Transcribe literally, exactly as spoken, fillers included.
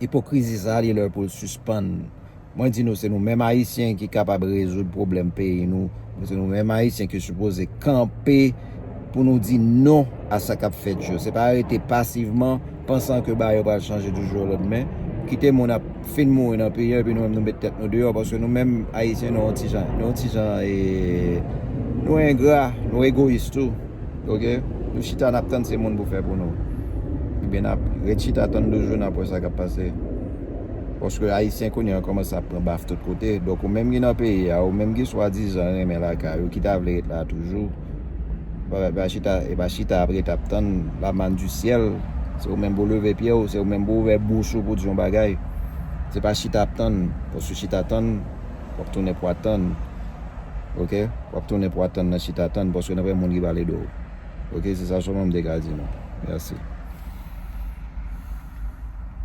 Ipokrizi sa a, li lè pou l sispann. Mwen di nou, se nou menm Ayisyen ki kapab rezoud pwoblèm peyi nou. Se nou menm Ayisyen ki sipoze kanpe pou nou di non a sa k ap fèt yo. Se pa rete pasivman, pansan ke bagay yo pral chanje di jou o lannmen. Kite moun ap fin mouri nan peyi an, epi nou menm nou met tèt nou deyò, paske nou menm Ayisyen, nou yon ti jan, nou yon ti jan, e, nou engra, nou egoyis tou. Ok? Nou chita, n ap tann se moun pou fè pou nou. Ebyen, n ap ret chita tann douz jou, n ap wè sa k ap pase. Paske Ayisyen kounye a kòmanse ap pran baf tout kote. Donk, ou menm ki nan peyi a, ou menm ki swadizan renmen lakay ou, ki ta vle ret la toujou, e pa chita, e pa chita ap ret ap tann la manne du ciel. Se ou menm pou leve pye w, se ou menm pou ouvè bouch ou pou di yon bagay. Se pa chita ap tann, paske chita tann, w ap tounen pou atann. Ok? W ap tounen pou atann nan chita tann, paske nan vre moun ki pale de w. Ok? Se sa sèlman m te ka di nou. Mèsi.